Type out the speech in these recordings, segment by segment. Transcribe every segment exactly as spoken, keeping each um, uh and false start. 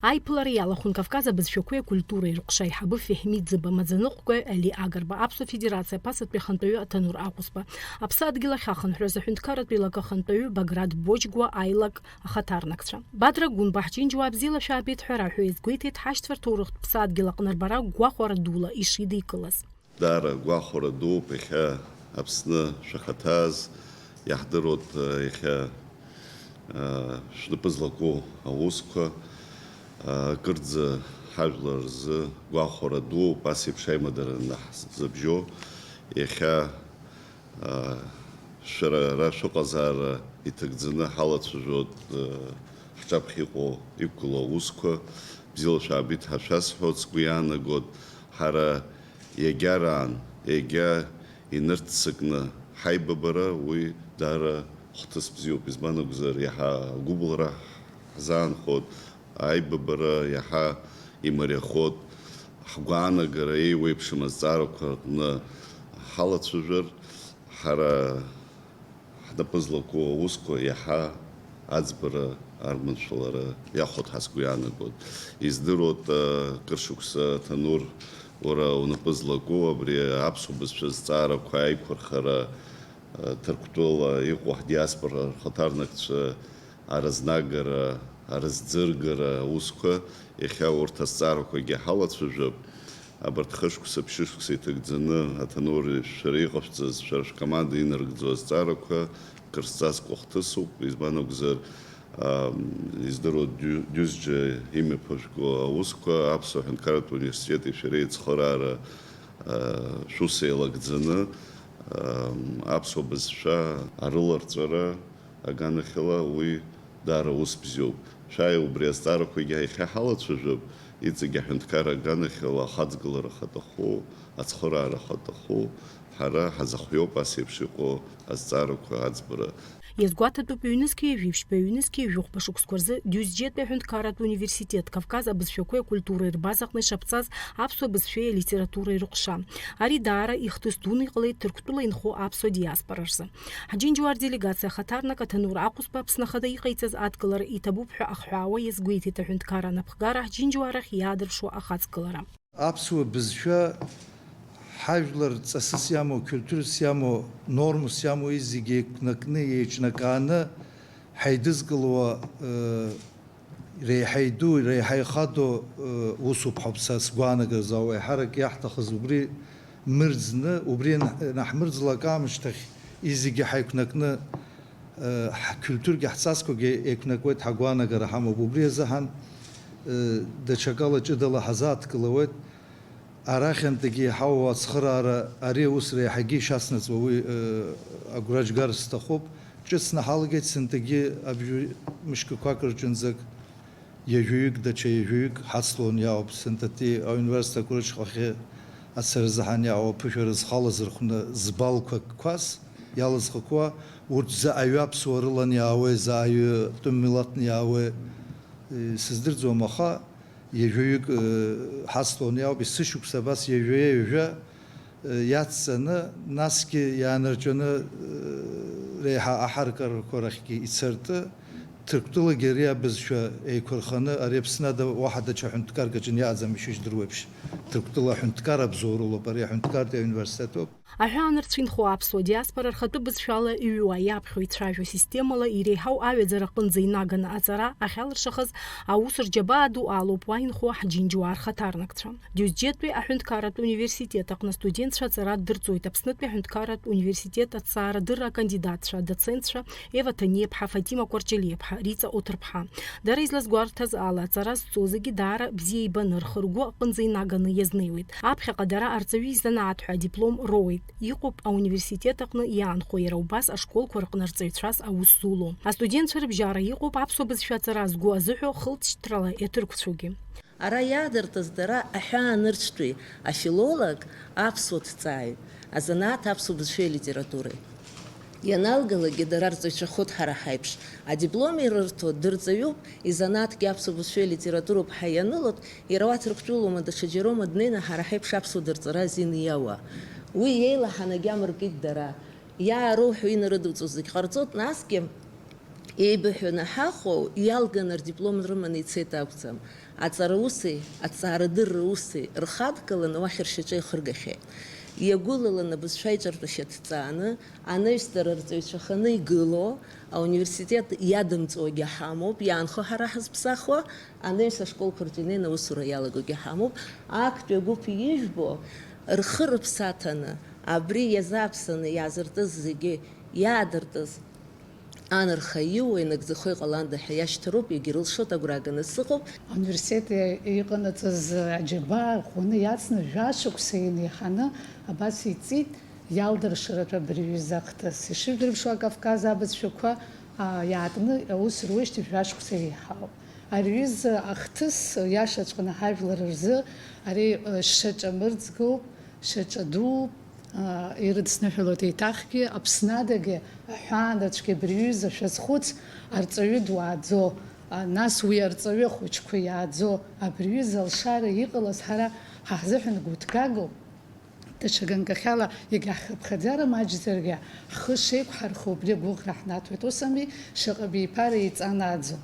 Аиԥылара иалахәын Кавказ абызшәақәеи акультуреи рҟәша аиҳабы Феҳмиӡыба, Маӡаныҟәгаҩ Али Агрба, Аԥсуа Федерациа аԥасатәи ахантәаҩы Аҭанур Аҟәысба, Аԥсадгьыл ахьахынҳәраз аҳәынҭқарратә еилакы ахантәаҩы Баграт Боџьгәа аилак ахаҭарнакцәа. Бадра Гәынба ҳџьынџьуаа бзиала шәаабеит ҳәа рашәа иазгәеиҭеит ҳашьцәа рҭоурыхтә ԥсадгьыл аҟны рбара гәахәара дула ишидикылаз. Даара гәахәара дууп иахьа Аԥсны шәахаҭаз, иаҳдыруеит, иахьа, а, шәнапы злаку аусқәа, а, акырӡа ҳажәлар рзы гәахәара дууп, ас еиԥш аимадара наҳзыбжьо, иахьа, а, шәара ара шәыҟазаара иҭагӡаны ҳалацәажәоит, а, ҳҿаԥхьа иҟоу, иқәгылоу аусқәа, бзиала шәаабеит ҳәа шәасҳәоит, сгәы иаанагоит, ҳара иагьараан, иагьа инырццакны ҳаибабара, уи даара хҭыс бзиоуп. Избан акәзар, иаҳа агәыбылра ҳзаанхоит, аибабара иаҳа имариахоит, ҳгәаанагара еиуеиԥшым азҵаарақәа рҟны ҳалацәажәар, ҳара ҳнапы злаку аусқәа иаҳа аӡбара арманшәалара иахәоит ҳәа сгәы иаанагоит. Издыруеит, акыр шықәса, Ҭанур, уара унапы злаку абри аԥсуа бызшәа зҵаарақәа аиқәырхара, Ҭырқәтәыла иҟоу ҳдиаспора рхаҭарнакцәа аразнагара, аразӡыргара аусқәа, иахьа урҭ азҵаарақәагьы ҳалацәажәап. Абарҭ хышықәса, ԥшьышықәса иҭагӡаны, Аҭанур, шәара иҟашәҵаз, шәара шәкоманда инарыгӡо азҵаарақәа кыр зҵазкуа хҭысуп, избан акәзар, ам, издыруа Дю-, Дюзџьа имҩаԥыжәго аусқәа, Аԥсуа Ҳәынҭқарратә Университети шәареи ацхыраара, а, шәус еилагӡаны, ам, аԥсуа бызшәа арыларҵәара, аганахьала уи даара ус бзиоуп. Шәааи, убри азҵаарақәагьы иахьа ҳалацәажәап, иҵегь аҳәынҭқарра аганахьала ахаҵгылара ахаҭаху, ацхыраара ахаҭаху, ҳара ҳазахәиоуп ас еиԥш иҟоу азҵаарақәа аӡбара. Иазгәаҭатәуп ҩнызқьи ҩажәи ԥшьба, ҩнызқьи ҩажәи хәба шықәсқәа рзы Дюзџьетәи аҳәынҭқарратә университет Кавказ абызшәақәеи акультуреи рбаза аҟны ишаԥҵаз аԥсуа бызшәеи алитературеи рыҟәша. Ари даара ихҭыс дуны иҟалеит Ҭырқәтәыла инхо аԥсуа диаспора рзы. Ҳџьынџьуаа рделегациа ахаҭарнак Аҭанур Аҟәысба Аԥсны Ахада иҟаиҵаз адкылара иҭабуп ҳәа ахҳәаауа иазгәеиҭеит аҳәынҭқарра анапхгара ҳџьынџьуаа рахь иаадырԥшуа ахаҵгылара. Аԥсуа бызшәа ҳажәлар ҵасыс иамоу, қьултурас иамоу, нормас иамоу, зегьы еиқәнакны, еиҿнакааны ҳаидызкылауа, э, реиҳа иду, реиҳа ихадоу, э, усуп ҳәа са сгәаанагаразы, ауаҩ ҳарак иаҳҭахыз убри мырӡны, убри ан-, анаҳмырӡлак аамышьҭахь, изегьы ҳаиқәнакны, э, ҳқьултургьы ҳҵасқәагьы еиқәнакуеит, ҳагәаанагара ҳамоуп. Убри азыҳәан, э, даҽакала ҷыдала ҳазааҭгылауеит. Арахьантәигьы иҳауа ацхыраара, ари аус реиҳагьы ишацнаҵуа уи, э, агәра џьгар сҭахуп. Ҿыцны ҳалгеит сынтәагьы абжьы мышкақәак рҿынӡак. Ҩажәаҩык, даҽа ҩажәаҩык ҳацлон иаауп, сынтәатәи ауниверситет ақәыршьхахьы ацара заҳан иаауа аԥышәара зхала зырхәны збалқәак қәас иалызхақәа, урҭ заҟаҩы аԥсуа рылан иаауеи, заҟаҩы тәым милаҭны иаауеи, э, сыздырӡом, аха ҩажәаҩык, э, ҳацлон иаауп, есышықәса абас ҩажәа-ҩажәа, э, иацҵаны, насгьы иаанарҵәаны, э, реиҳа аҳаракырақәа рахьгьы ицартәы, Ҭырқәтәылагьы ари абызшәа еиқәырханы, ари Аԥсны ада уаҳа даҽа ҳәынҭқарк аҿы иаҟаӡам, ишыжәдыруеиԥш, Ҭырқәтәыла аҳәынҭқар абзоуралоуп, ари аҳәынҭқартәи ауниверситетуп. Аҳәаанырцә инхо аԥсуа диаспора рхатәы бызшәала иҩуа, иаԥхьо ицәажәо системала иреиҳау аҩаӡара аҟынӡа инаганы аҵара ахьалыршахаз аус рџьабаа ду алоуп уа инхо ҳџьынџьуаа рхаҭарнакцәа. Дюзџьетәи аҳәынҭқарратә университет аҟны астудентцәа аҵара дырҵоит Аԥснытәи аҳәынҭқарратә университет аҭҵаарадырра акандидатцәа, адоцентцәа Ева Ҭаниаԥҳа, Фатима Кәарҷалиаԥҳа, Риҵа Оҭырԥҳа. Дара излазгәарҭаз ала, аҵара зҵо зегьы даара бзиа ибаны, рхы-ргәы аҟынӡа инаганы иазнеиуеит. Аԥхьаҟа дара арҵаҩи изанааҭ ҳәа адиплом роуеит. Иҟоуп ауниверситет аҟны иаанхо, иара убас ашколқәа рҟны арҵаҩцәас аус зуло. Астудентцәа рыбжьара иҟоуп аԥсуа бызшәа аҵара згәы азыҳәо хылҵшьҭрала иаҭырқәцәоугьы. Ара иаадыртыз дара аҳәаанырцәтәи афилолог, аԥсуа ҭҵааҩ, азанааҭ аԥсуа бызшәеи алитературеи. Ианалгалакгьы дара рҵаҩцәахоит ҳара ҳаиԥш. Адиплом ирырҭо дырҵаҩуп, изанааҭгьы аԥсуа бызшәеи алитературоуп ҳәа ианылоит, иара уа Ҭырқәтәылоума, даҽа џьароума днеины ҳара ҳаиԥш аԥсуа дырҵара азин иауа. Уи иеилаҳан агьама ркит дара. Иаароуҳәо инарыдуҵо зегь ҟарҵоит, насгьы Еибыҳәаны ҳаҟоу иалганы рдиплом рыманы ицеит акәӡам. Аҵара уси, аҭҵаарадырра уси рхадгаланы уахь ршьаҿа ихыргахьеит. Иагәылалан абызшәа аиҿартәышьа ҭҵааны, анаҩс дара рҵаҩцәаханы игылоу, ауниверситет иадымҵуагьы ҳамоуп, иаанхо ҳара ҳазԥсахуа, анаҩс ашколқәа рҿы инеины аусура иалагогьы ҳамоуп. Актәи агәыԥ ижәбо, рхы рыԥсы аҭаны, абри иазааԥсаны иаазыртыз зегьы иаадыртыз, анарха иуа инагӡахо иҟаланда ҳәа иашьҭароуп, иагьырылшоит, агәра ганы сыҟоуп. Ауниверситет иҟанаҵаз аџьабаа ӷәӷәаны иацны жәашықәса инеиҳаны абас иҵит иалдыршаратәы абри аҩыза ахҭыс. Ишыжәдырԥшуа, Кавказ абызшәақәа, а, иаартны аус руеижьҭеи жәашықәса еиҳауп. Ари аҩыза ахҭыс иашаҵәҟьаны ҳажәлар рзы ари, а, шьаҿа мырӡгоуп, шьаҿа дууп, а, ирыдсныҳәалоит еиҭахгьы, Аԥсны адагьы аҳәаанырцәгьа абри аҩыза шәазхәыц, арҵаҩы дуааӡо, а, нас уи арҵаҩы ахәыҷқәа иааӡо, абри аҩыза алшара иҟалаз ҳара ҳаҳзыҳәан гәыҭгагоуп. Даҽа ганкахьала, егьа ҳхыԥхьаӡара маҷзаргьы, ҳхы шеиқәҳархо убри агәыӷра ҳнаҭоит. Ус ами, шаҟа биԥара еиҵанааӡо.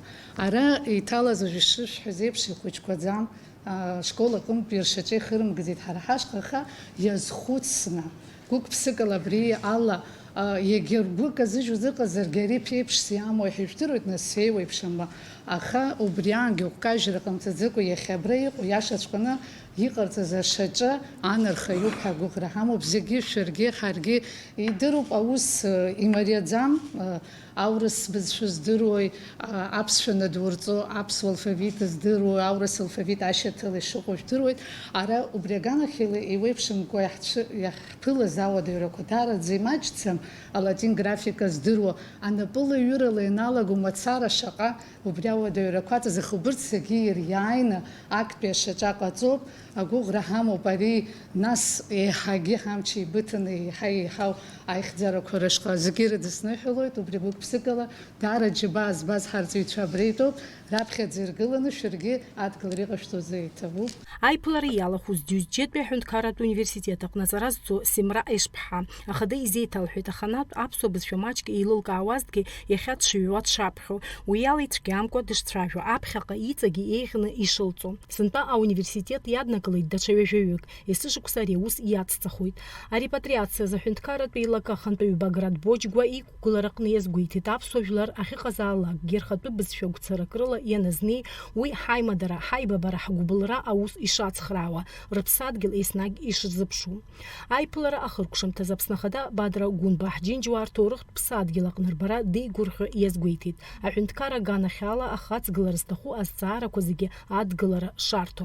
Ара иҭалаз уажә ишышәҳәаз еиԥш ихәыҷқәаӡам, а, школ аҟынтә иршьаҿа ихырымгӡеит ҳара ҳашҟа, аха иазхәыцны, гәык-ԥсыкала абри ала, а, егьа ргәы казыжьуаз ыҟазаргьы, ари ԥеиԥшс иамоу ҳәа ижәдыруеит, нас, сеиуеиԥшым, аха убри аангьы гәкажьра ҟамҵаӡакәа иахьа абра иҟоу иашаҵәҟьаны иҟарҵаз ашьаҿа анарха иоуп ҳәа агәыӷра ҳамоуп зегьы, шәаргьы, ҳаргьы. Идыруп аус, э, имариаӡам, э, аурыс бызшәа здыруеи, а, аԥсшәа надурҵо, аԥсуа алфавит здыруеи, аурыс алфавит ашьаҭала ишыҟоу жәдыруеит. Ара убри аганахьала еиуеиԥшымкәа иаҳцәы-, иаҳԥылаз ауадаҩрақәа даараӡа имаҷӡам, алатин графика здыруа, анапылаҩырала ианалаго мацара шаҟа убри ауадаҩрақәа аҵазых, убырҭ зегьы ириааины актәи ашьаҿа ҟаҵоуп, агәыӷра ҳамоуп ари, нас еиҳагьы ҳамч еибыҭаны еиҳа-еиҳау аихьӡарақәа рышҟа зегьы ирыдысныҳәалоит, убри гәык-ԥсыкала даара џьабаа збаз ҳарҵаҩцәа абра итәоуп, раԥхьаӡа иргыланы шәаргьы адгылара иҟашәҵозар иҭабуп. Аиԥылара иалахәыз Џьуџьетәи аҳәынҭқарратә университет аҟны аҵара зҵо Семра Ешԥҳа ахада изеиҭалҳәеит, аханатә аԥсуа бызшәа маҷк еилылкаауазҭгьы, иахьа дшыҩуа дшаԥхьо, уи ала ицәгьамкәа дышцәажәо, аԥхьаҟа иҵегьы еиӷьны ишылҵо. Сынтәа ауниверситет иаднакылеит даҽа ҩажәаҩык, есышықәса ари аус иацҵахоит. Арепатриациа азы аҳәынҭқарратә еилакы ахантәаҩы Баграт Боџьгәа иқәгылараҟны иазгәеиҭеит, аԥсуа жәлар ахьыҟазаалакгьы рхатәы бызшәа гәцаракрыла ианазни, уи ҳаимадара, ҳаибабара, ҳгәыбылра аус ишацхраауа, рыԥсадгьыл еснагь ишырзыԥшу. Аиԥылара ахыркәшамҭаз Аԥсны Ахада Бадра Гәынба ҳџьынџьуаа рҭоурыхтә ԥсадгьыл аҟны рбара деигәырӷьо иазгәеиҭеит, аҳәынҭқар аганахьала ахаҵгылара зҭаху азҵаарақәа зегьы адгылара шарҭо.